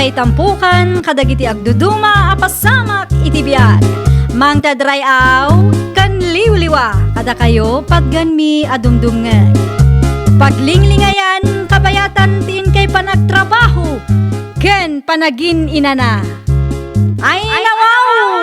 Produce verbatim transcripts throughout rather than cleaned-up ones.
Ay tampukan kadagiti agduduma a pasamak iti biag. Mangted ray-aw ken liwliwa kadakayo patgenmi a dumdumngeg. Paglinglingayan kabayatan ti inkay panagtrabaho ken panagin-inana. Ay, nawaw!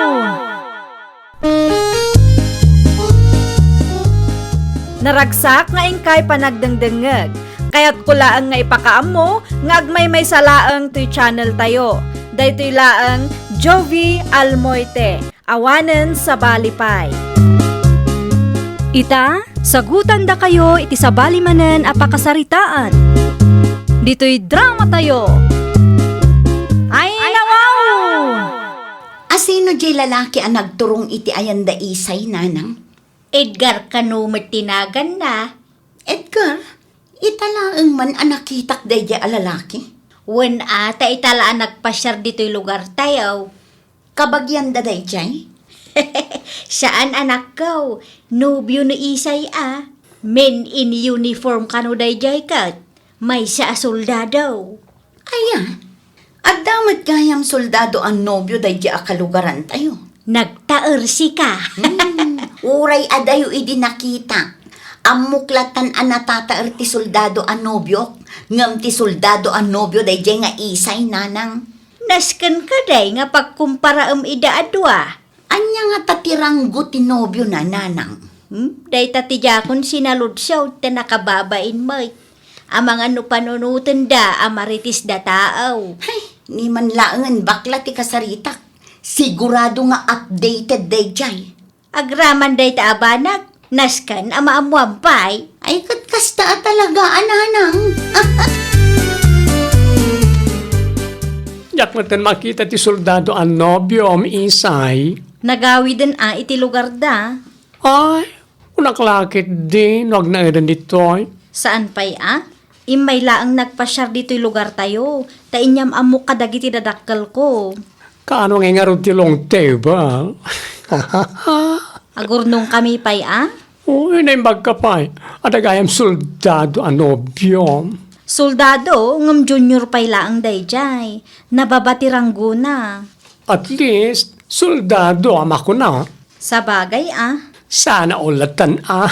Naragsak nga inkay panagdengdengngeg. Kayatko laeng nga ipakaammo nga agmaymaysa laeng toy channel tayo. Daytoy laeng Jovi Almoite, awanen sabali pay. Ita, sagutandakayo iti sabali manen a pakasaritaan. Ditoy drama tayo. Ay, nawaw! Asino diay lalaki a nagturong iti ayan da Isay, nanang? Edgar kano met ti naganna. Edgar, ita laeng man a nakitak daydiay a lalaki? Wen a, ta ita la a nagpasiar ditoy lugar tayo. Kabagianda daydiay? Saan, anakko. Nobio ni Isay a. Men in uniform kano daydiay ket maysa a soldado. Aya, adda met gayam soldado a nobio daydiay a kalugaran tayo. Nagtaer sika. Hmm, uray adayo idi nakita. Ammok latan a natataer ti soldado a nobiok, ngem ti soldado a nobio daydiay nga Isay, nanang. Nasken kadi nga pagkumparaem ida a dua? Ania ngata ti ranggo ti nobiona, nanang? Hmm? Dayta ti diakon sinaludsod ta nakababain met. Amangan no panunotenda a marites da tao. Hay, ni man laengen bakla ti kasaritak. Sigurado nga updated daydiay. Agraman dayta a banag, nasken a maammoan pay. Ay, ket kasta a talaga a nanang. Diak metten makita ti soldado a nobiom, Isay. Nagawiden a iti lugarda. Ay, kunak la ketdi no agnaeden ditoy. Saan pay a? Immay laeng nagpasiar ditoy lugartayo, ta inyam-ammok kadagiti dadakkelko. Kaano ngay ngarud ti long table? Agurnongkami pay a? Uy, naimbagka pay. Adda gayam soldado a nobiom. Soldado, ngem junior pay laeng daydiay. Nababa ti ranggona. At least, soldado a makuna. Sabagay a. Sana all latan a.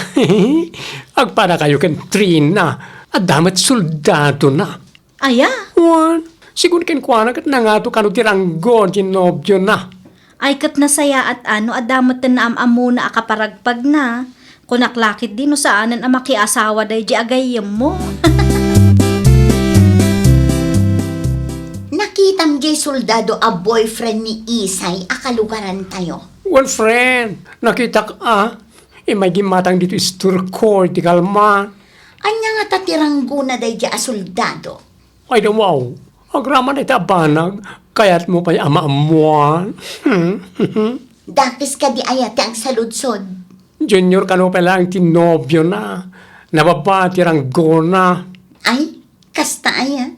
Agpanakayo ken Trina. Adda met soldadona. Aya? Wen, sigun kenkuana ket nangato kano ti ranggo ti nobiona. Ay, ket nasayaat a no adda metten naam-ammona a kaparagpagna. Kunak la ketdi no saanen a makiasawa daydiay a gayyemmo. Nakitam diay soldado a boyfriend ni Isay a kalugarantayo? Well, friend, nakitak a. Immay gimmatang ditoy store ko iti kalman. Ania ngata ti ranggona daydiay a soldado? Ay, dawaw. Agraman iti a banag, kayatmo pay a maammuan. Dakes kadi aya ti agsaludsod? Junior kano pay laeng ti nobiona. Nababa ti ranggona. Ay, kasta aya?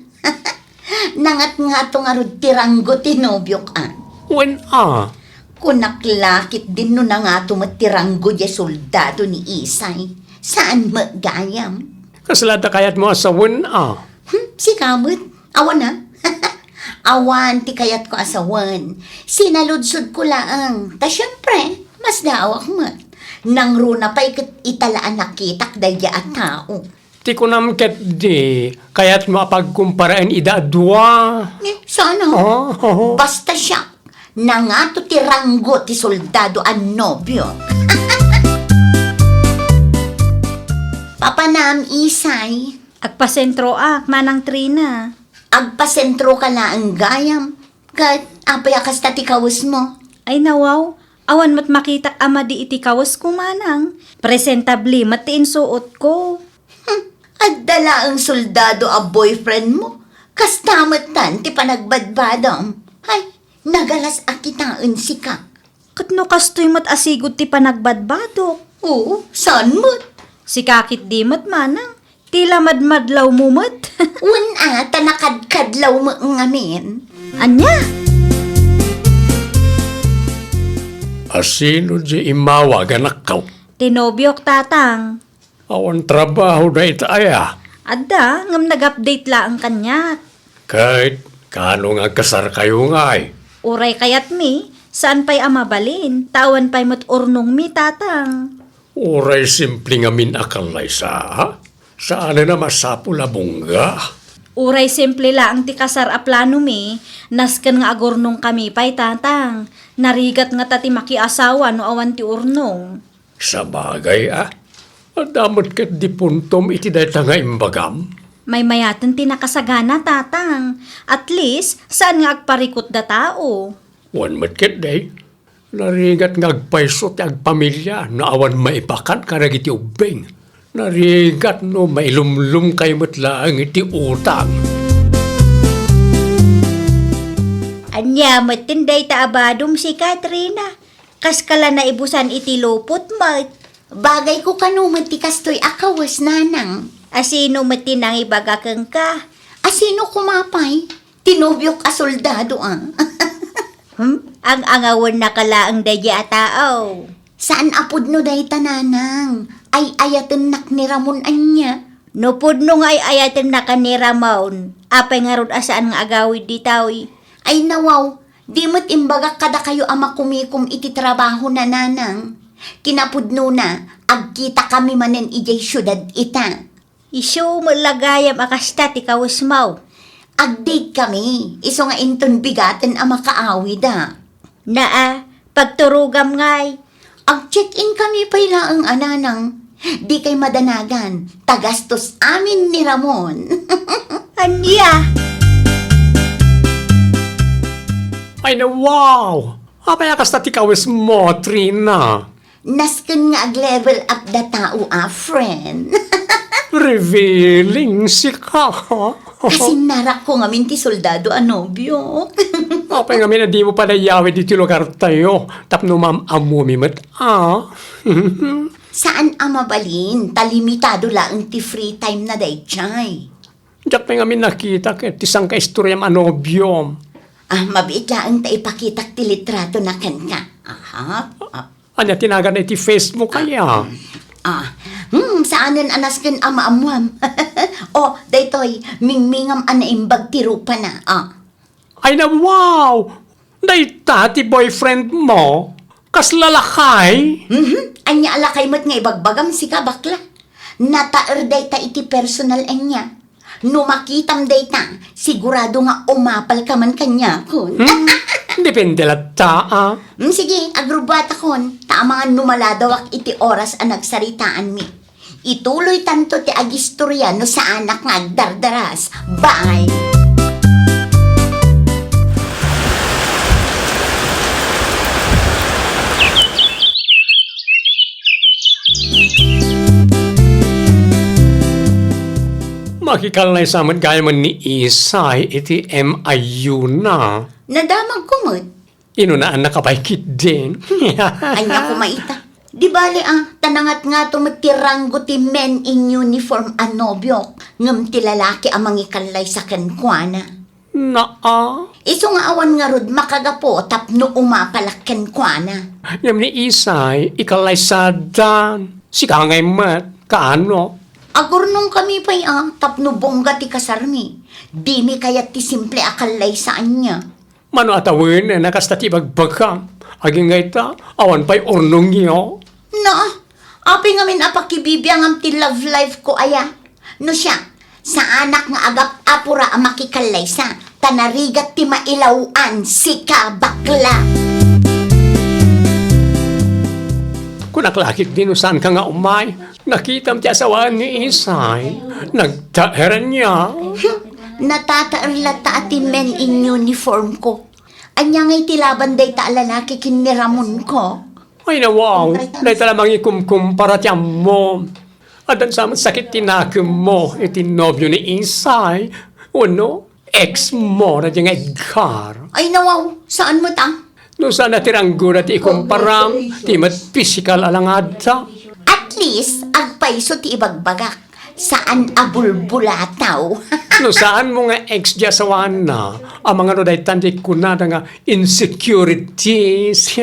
Nangatngato ngarud ti ranggo ti nobiok a? Wen a. Kunak la ketdin no nangato met ti ranggo diay soldado ni Isay. Saan met gayam? Kasla ta kayatmo a sawen a? Hmm, sika met. Awan a? Awan ti kayatko a sawen. Sinaludsodko laeng. Ta siempre, masdaawak met. Nangruna pay ket ita la a nakitak daydiay a tao. Ti kunam ketdi, kayatmo a pagkumparaen ida a dua? Ni, saan a? Oh. Basta siak, nangato ti ranggo ti soldado a nobio. Papanam, Isay. Agpasentroak, Manang Trina. Agpasentroka laeng gayam. Ket apay a kasta ti kawesmo? Ay, nawaw, awan met makitak a madi iti kawesko, Manang. Presentable met ti insuotko. Hmm, adda laeng soldado a boyfriend mo? Kasta met tan ti panagbadbadam. Hay, nagalas a kitaen sika. Ket no kastoy met a sigud ti panagbadbadok? Oo, saan met? Sika ketdi met, Manang. Ti la madmadlawmo met. Wen a, ta nakadkadlawmo ngamin. Ania? Asino diay immawag, anakko? Ti nobiok, Tatang. Awan trabaho dayta aya? Adda, ngem nag-update laeng kaniak. Ket Kaano nga agkasarkayo ngay? Uray kayatmi, saan pay a mabalin, ta awan pay met urnongmi, Tatang. Uray simple ngamin a kallaysa, a? Saanen a masapul a bungga? Uray simple laeng ti kasar a planomi, nasken nga agurnongkami pay, Tatang. Narigat ngata ti makiasawa no awan ti urnong. Sabagay, a? Adda met ket di puntom iti dayta nga imbagam? Maymayaten ti nakasagana, Tatang. At least, saan nga agparikut da tao. Wen met ketdi. Narigat nga agpayso ti agpamilia no awan maipakan kadagiti ubbing. Narigat no mailumlumkayo met laeng iti utang. Ania metten dayta a badom, si Katrina? Kaskala naibusan iti lupot met. Bagayko kano met ti kastoy a kawes, Nanang. A sino met ti nangibaga kenka? A sino koma pay? Ti nobiok a soldado, a. Hmm? Ang-angawennaka laeng daydi a tao. Saan a pudno dayta, Nanang. Ay-ayatennak ni Ramon ania. No pudno nga ay-ayatennaka ni Ramon, apay ngarud a saan nga agawid ditoy? Ay nawaw, di met imbagak kadakayo a makumikom iti trabahona, Nanang. Kinapudnona, agkitakami manen idiay siudad ita. Isu met la gayam a kasta ti kawesmo. Agdikami, isu nga inton bigaten a makaawida. Naa, pagturogam ngay. Ag-check-in kami pay laeng a, Nanang. Dikay madanagan, ta gastos amin ni Ramon. Ania? Ay na, wow! Apay a kasta ti kawesmo, Trina? Nasken nga ag-level up da tao a, friend. Revealing, sika. Kasinnarakko ngamin ti soldado a nobio. Apay ngamin a dimo pay iyawid iti lugartayo tapno maam-ammomi met, a? Saan a mabalin, ta limitado laeng ti free time na daydiay. Diak pay ngamin nakita ket ti sangkaistoriam a nobiom. A, mabiit laeng ta ipakitak ti litratona kenka. Aha. A. Ania ti naganna iti Facebook aya? A. Hmm, saanen a nasken a maammuam. O, daytoy, mingmingam a naimbag ti rupana. A. Ay na, wow! Dayta ti boyfriendmo? Kasla lakay? Mhm. Ania a lakay met nga ibagbagam, sika, bakla? Nataer dayta iti personal ania. No makitam dayta, sigurado nga umapalka man kaniakon. Hmm? Depende latta, a. Hmm, sige, agrubbuatakon, ta amangan no maladawak iti oras a nagsaritaanmi. Ituloytanto ti agistoria no saanak nga agdardaras. Bye! Makikallaysa met gayam ni Isay iti M I U na. Nadamagko met. Inunaannak a pay ketdin. Ania koma ita? Di bale a, ta nangatngato met ti ranggo ti men in uniform a nobiok, ngem ti lalaki a mangikallaysa kenkuana. Naa. Isu nga awan ngarud makagapu tapno umapalak kenkuana. Ngem ni Isay, ikallaysada. Sika ngay met, kaano? Agurnongkami pay a, tapno bongga ti kasarmi. Dimi kayat ti simple a kallaysa ania. Mano a tawen a kasta ti ibagbagam, agingga ita, awan pay urnongyo. No, apay ngamin a pakibibiangam ti love life ko aya? No siak, saanak nga agap-apura a makikallaysa, ta narigat ti mailaw-an, sika, bakla. Kunak la ketdi no saanka nga umay, nakitam ti asawaan ni Isay, nagtaeran niya. Natataer latta a ti men in uniform ko. Ania ngay ti laban dayta a lalaki ken ni Ramon ko? Ay, nawaw, dayta la mangikumkumpara ti ammom. Addan sa met sakit ti nakemmo iti nobio ni Isay, wenno ex mo na di nga Edgar. Ay, nawaw, saan met a? No saan a ti ranggona ti ikumparam, ti met pisikal a langadda. At least, agpayso ti ibagbagak. Saan a bulbulataw. No saanmo nga ex di asawana, amangano daytan di kunada nga insecurities.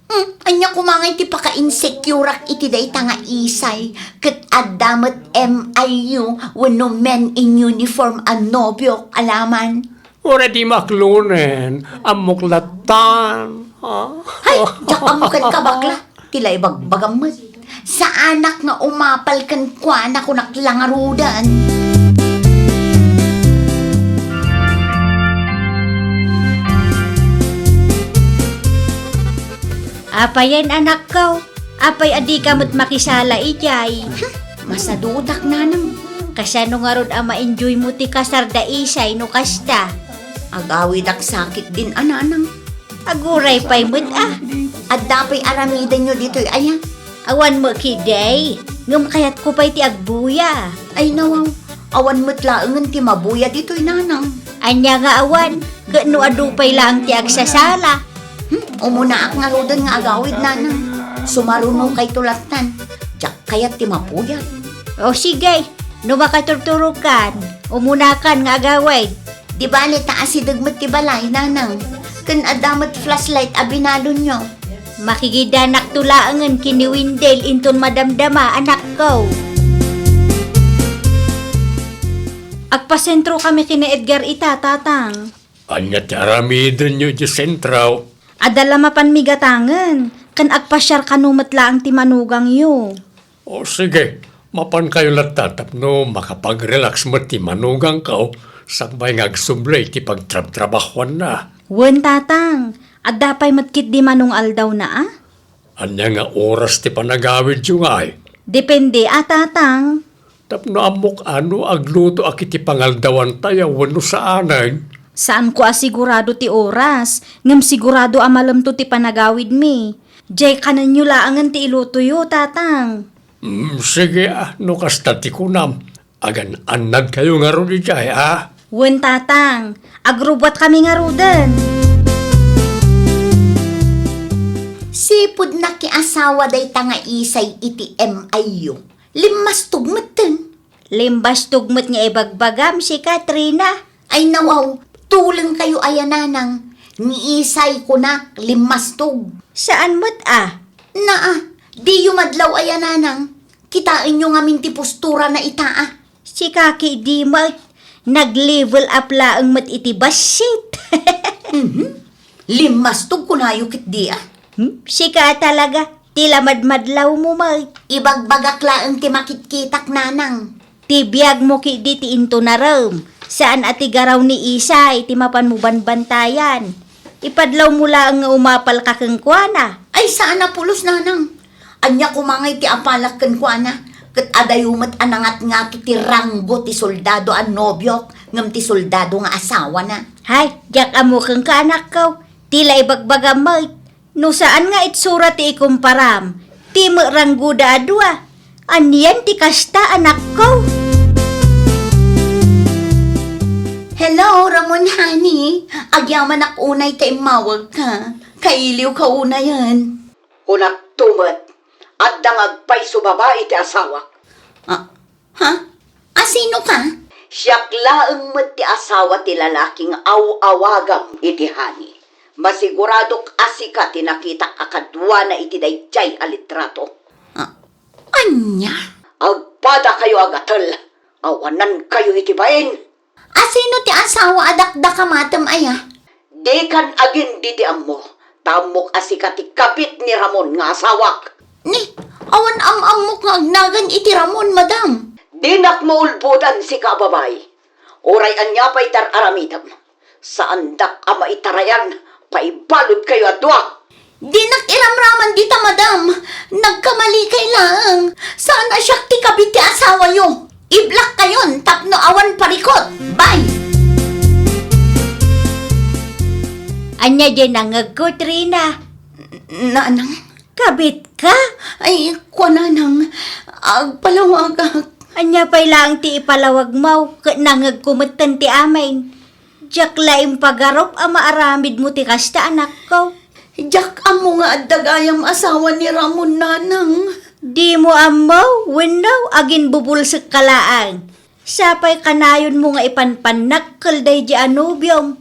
Mm, ania koma ngay ti paka-insecureak iti dayta nga isay, ket adda met M I U wenno men in uniform a nobiok a laman? Uray di maklonen, ammok lattan. Ah. Hay, diak ammo ken kabakla. Ti la ibagbagam met. Saanak nga umapal kenkuana, kunak la ngaruden. Apayen, anakko? Apay a dika met makisala idiay? Masadutak, nanang. Kasano ngarud a ma-enjoy mo ti kasar da isay no kasta? Agawidak sakit din a, nanang. Aguray pay met a. Adda pay aramidenyo ditoy aya? Awan met kidi, ngem kayatko pay ti agbuya. Ay, nawaw. Awan met laengen ti mabuya ditoy, nanang. Ania nga awan? Ket no adu pay laeng ti agsasala? Hmm, umunaak ngaruden nga agawid, nanang. Sumarunokayto lattan. Diak kayat ti mapuyat. O sige, no makaturturogkan, umunakan nga agawid. Di bale ta asideg met ti balay, nanang. Ken adda met flashlight a binalonyo. Makigidanakto laengen ken ni Wendell inton madamdama, anakko. Agpasentrokami ken ni Edgar ita, tatang. Ania ti aramidenyo iti sentro? Adda la mapanmi gatangen, ken agpasiar kano met laeng ti manugangyo. O sige, mapankayo latta tapno makapag-relax met ti manugangko sakbay nga agsubli ti pagtrabtrabahoanna. Wen, tatang, adda pay met ketdi manung-aldawna a? Ania nga oras ti panagawidyo ngay? Depende a, tatang. Tapno ammok a no aglutoak iti pangaldawantayo wenno saanen. Saanko a sigurado ti oras, ngem sigurado a malemto ti panagawidmi. Diay kanenyo laengen ti ilutoyo, tatang. Mm, sige a, no kasta ti kunam. Agan-annadkayo ngarud idiay a? Wen, tatang. Agrubbuatkami ngaruden. Sipud nakiasawa dayta nga isay iti M I U. Limmastog metten. Limbastog met nga ibagbagam, sika, Trina. Ay, nawaw, tulengkayo aya, nanang. Ni isay kunak, limmastog. Saan met a? Naa, diyo madlaw aya, nanang. Kitaenyo ngamin ti posturana ita a. Sika ketdi met, nag-level up laeng met iti bassit. Mhm. Limmastog kunayo ketdi a. Hmm? Sika talaga, ti la madmadlawmo met. Ibagbagak laeng ti makitkitak, nanang. Ti biagmo ketdi ti intunarem, saan a ti garaw ni isay ti mapanmo banbantayan. Ipadlawmo laeng nga umapalka kenkuana. Ay, saan a pulos, nanang. Ania koma ngay ti apalak kenkuana? Ket adayo met a nangatngato ti ranggo ti soldado a nobiok ngem ti soldado nga asawana. Hay, diak ammo kenka, anakko. Ti la ibagbagam met. No saan nga itsura ti ikumparam, ti met ranggoda a dua. Anian ti kasta, anakko? Hello, Ramon, honey. Agyamanak unay ta immawagka. Kailiwka unayen. Kunakto met, adda nga agpayso babai ti asawak. Ah, Ha? Asino ka? Siak laeng met ti asawa ti lalaki nga aw-awagam iti Honey. Masiguradok a sika ti nakitak a kaduana iti daydiay a litrato. Ah, ania? Agpadakayo a gatel. Awanankayo iti bain. Asino ti asawa a dakdakamatem aya? Dikan agin diti ammo, ta ammok a sika ti kabit ni Ramon nga asawak. Ni, awan am-ammok nga agnagan iti Ramon, madam. Dinak maulbodan sika a babai. Uray ania pay ti ar-aramidem, saandak a maitarayan, paibaludkayo a dua. Dinak iramraman dita, madam. Nagkamalikay laeng. Saan a siak ti kabit ti asawayo. Iblakkayon tapno awan parikut. Bye! Ania diay nangngegko, Trina? Nanang? Kabitka? Ay, kua, nanang. Agpalawagak. Ania pay laeng ti ipalawagmo ket nangngegko metten ti amin. Diak la impagarup a maaramidmo ti kasta, anakko. Diak ammo nga adda gayam asawa ni Ramon, nanang. Dimo ammo wenno aginbubulsekka laeng? Sapay kanayonmo nga ipanpannakkel daydi a nobiom.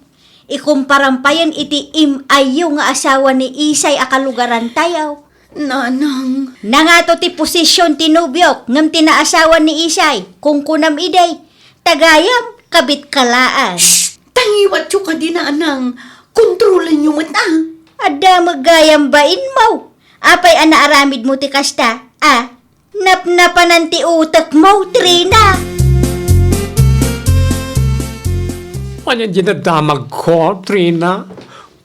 Ikumparam payen iti M I U nga asawa ni Isay a kalugarantayo. Nanang. Nangato ti posisyon ti nobiok, ngem ti naasawa ni Isay, kunkunam idi, tagayam, kabit ka laeng. Shh! Tangiwatyo kadi, Nanang. Kontrolenyo met, a. Adda met gayam bainmo. Apay a naaramidmo ti kasta, a? Napnapanan ti utekmo, Trina. Ania diay nadamagko, Trina?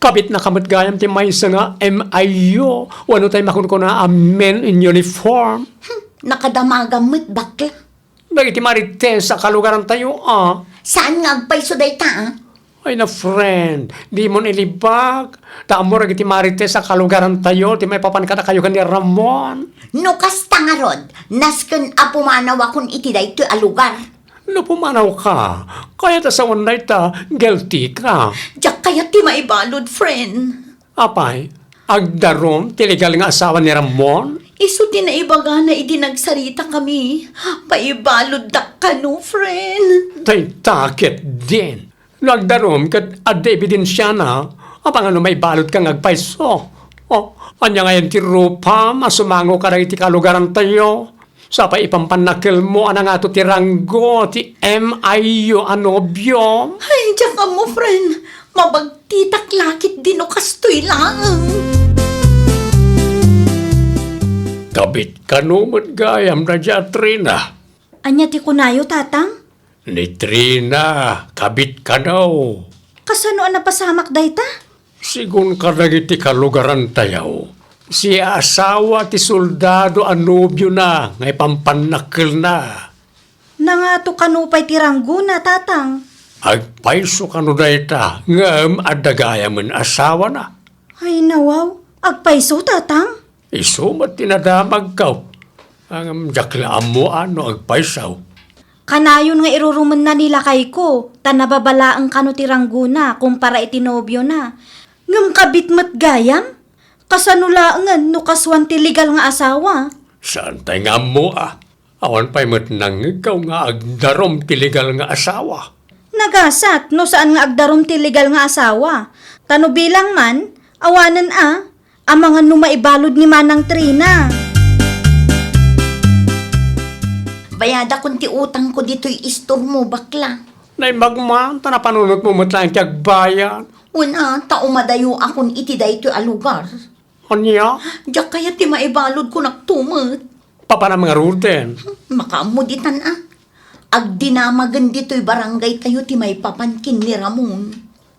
Kabitnaka met gayam ti maysa nga M I U, wenno tay makunkuna a men in uniform. Hmm, nakadamagam met, bakla. Dagiti marites a kalugarantayo, a. Saan nga agpayso dayta, a? Ay na, friend, dimon ilibak. Ta ammo dagiti marites a kalugarantayo ti maipapan kadakayo ken ni Ramon. No kasta ngarud, nasken a pumanawakon iti daytoy a lugar. No pumanawka, kayat a sawen dayta, guilty ka. Diak kayat ti maibalud, friend. Apay, agdarum ti legal nga asawa ni Ramon? Isu ti naibagana idi nagsaritakami. Paibaluddak kano, friend. Dayta ketdin. No agdarum ket adda ebidensiana, apaman no maibaludka nga agpayso? O, ania ngayen ti rupam a sumango kadagiti kalugarantayo? Sapay ipampannakkelmo a nangato ti ranggo ti M I U a nobiom? Ay, diak ammo, friend. Mabagtitak la ketdi no kastoy laeng. Kabit kano met gayam dayta a Trina? Ania ti kunayo, Tatang? Ni Trina, kabit kano. Kasano a napasamak dayta? Sigun kadagiti kalugarantayo, siya asawa ti soldado a nobiona nga ipampannakkelna. Nangato kano pay ti ranggona, Tatang? Agpayso kano dayta, ngem adda gayamen asawana. Ay, nawaw. Agpayso, Tatang? Isu met ti nadamagko. Ngem diak la ammo a no agpayso. Kanayon nga irurumenna ni lakayko, ta nababalaeng kano ti ranggona kumpara iti nobiona. Ngem kabit met gayam? Kasano laengen no kasuan ti legal nga asawa? Saan tay nga ammo a? Awan pay met nangngegko nga agdarum ti legal nga asawa. Nagasat no saan nga agdarum ti legal nga asawa. Ta no bilang man, awanen a, amangan no maibalud ni Manang Trina. Bayadakon ti utangko ditoy istormo, bakla. Naimbag man, ta napanunotmo met laeng ti agbayad. Wen a, ta umadayoakon iti daytoy a lugar. Ania? Diak kayat ti maibalud, kunakto met. Papanam ngaruden? Makaammo ditan a. Agdinamagen ditoy barangaytayo ti maipapan ken ni Ramon.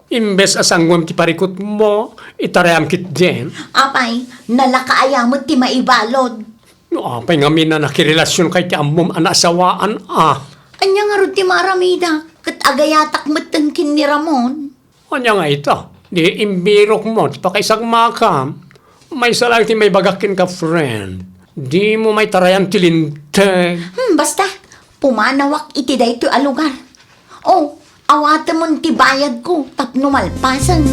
Imbes a sangoem ti parikutmo, itarayam ketdin. Apay, nalaka aya met ti maibalud. No apay ngamin a nakirelasionka iti ammom a naasawaan a? Ania ngarud ti maaramidak? Ket agayatak metten ken ni Ramon. Ania nga ita? Di imbirokmo ti pakaisagmakam. Maysa laeng ti maibagak kenka, friend. Dimo maitarayan ti linteg. Hmm, basta, pumanawak iti daytoy a lugar. O, awatemon ti bayadko tapno malpasen.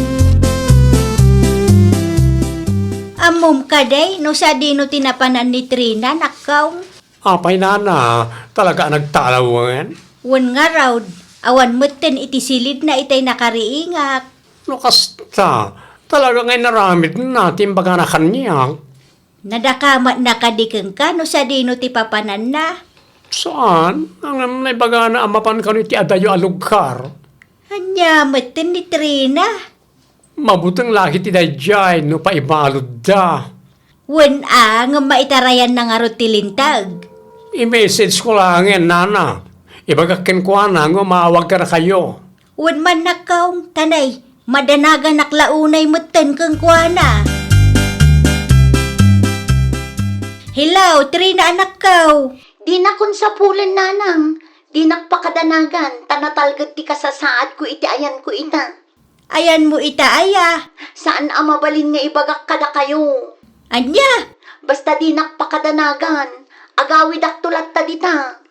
Ammom kadi no sadino ti napanan ni Trina, nakkaw? Apay, nana, talaga a nagtalawen? Wen ngarud, awan metten iti silidna itay nakariingak. No kasta, talaga nga inaramidna ti imbagana kaniak. Nadakamatna kadi kenka no sadino ti papananna? Saan, ngem naibagana a mapan kano iti adayo a lugar. Ania metten ni Trina? Mabuteng la iti daydiay no paibaludda. Wen a, ngem maitarayanna ngarud ti linteg. I-message ko laengen, nana. Ibagak kenkuana nga umaawag kadakayo. Wen man, nakkaw, tanay, madanaganak la unay metten kenkuana. Hello, Trina, anakkaw. Dinakon sapulen, nanang. Dinak pakadanagan, ta natalged ti kasasaadko iti ayanko ita. Ayanmo ita aya? Saan a mabalin nga ibagak kadakayo. Ania? Basta dinak pakadanagan, agawidakto latta dita.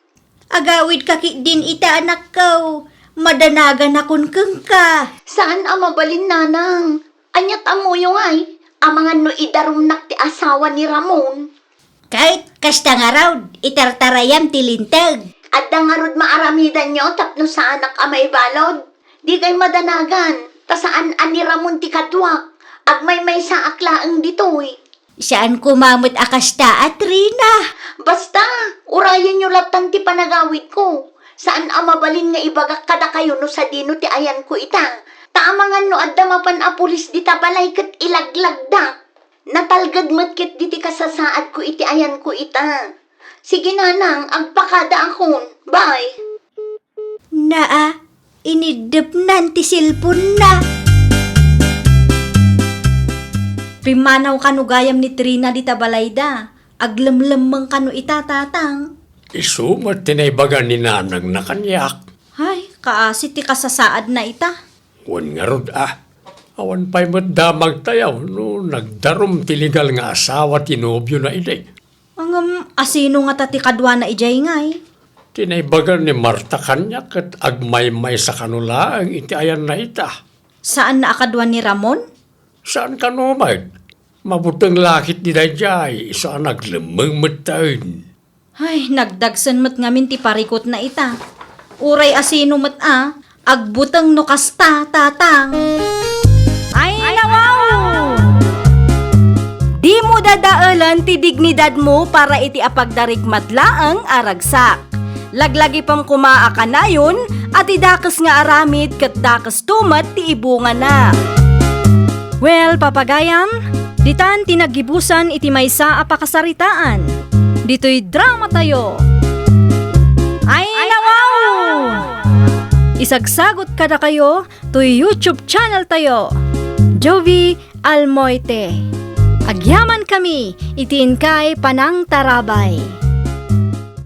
Agawidka ketdin ita, anakko. Madanaganakon kenka. Saan a mabalin, nanang. Aniat ammoyo ngay, amangan no idarumnak ti asawa ni Ramon. Ket kasta ngarud, itartarayam ti linteg. Adda ngarud maaramidanyo tapno saanak a maibalud? Dikay madanagan, ta saan a ni Ramon ti kaduak. Agmaymaysaak laeng ditoy. Saan koma met a kasta, a Trina. Basta, urayenyo lattan ti panagawidko. Saan a mabalin nga ibagak kadakayo no sadino ti ayanko ita. Ta amangan no adda mapan a pulis dita balay ket ilaglagdak. Natalged met ketdi ti kasasaadko iti ayanko ita. Sige, nanang, agpakadaakon. Bye. Naa, iniddepnan ti cellphone-na. Pimmanaw kano gayam ni Trina dita balayda. Aglemlemmeng kano ita, tatang. Isu met ti naibaga ni nanangna kaniak. Ay, kaasi ti kasasaadna ita. Wen ngarud a, awan pay met damagtayo no nagdarum ti legal nga asawa ti nobiona idi. Ngem, asino ngata ti kaduana idiay ngay? Ti naibaga ni Marta kaniak ket agmaymaysa kano laeng iti ayanna ita. Saanna a kadua ni Ramon? Saan kano met. Mabuteng la ketdi daydiay, isu a naglemmeng metten. Ay, nagdagsen met ngamin ti parikutna ita. Uray asino met a, agbuteng no kasta, tatang. Ay, nawaw! Dimo dadaelen ti dignidadmo para iti apagdarikmat laeng a ragsak. Laglagipem koma a kanayon a ti dakes nga aramid ket dakesto met ti ibungana. Well, papagayam, ditan ti naggibusan iti maysa a pakasaritaan. Ditoy dramatayo. Ay, nawaw! Isagsagot kadakayo toy YouTube channel tayo, Jovi Almoite. Agyamankami iti inkay panangtarabay.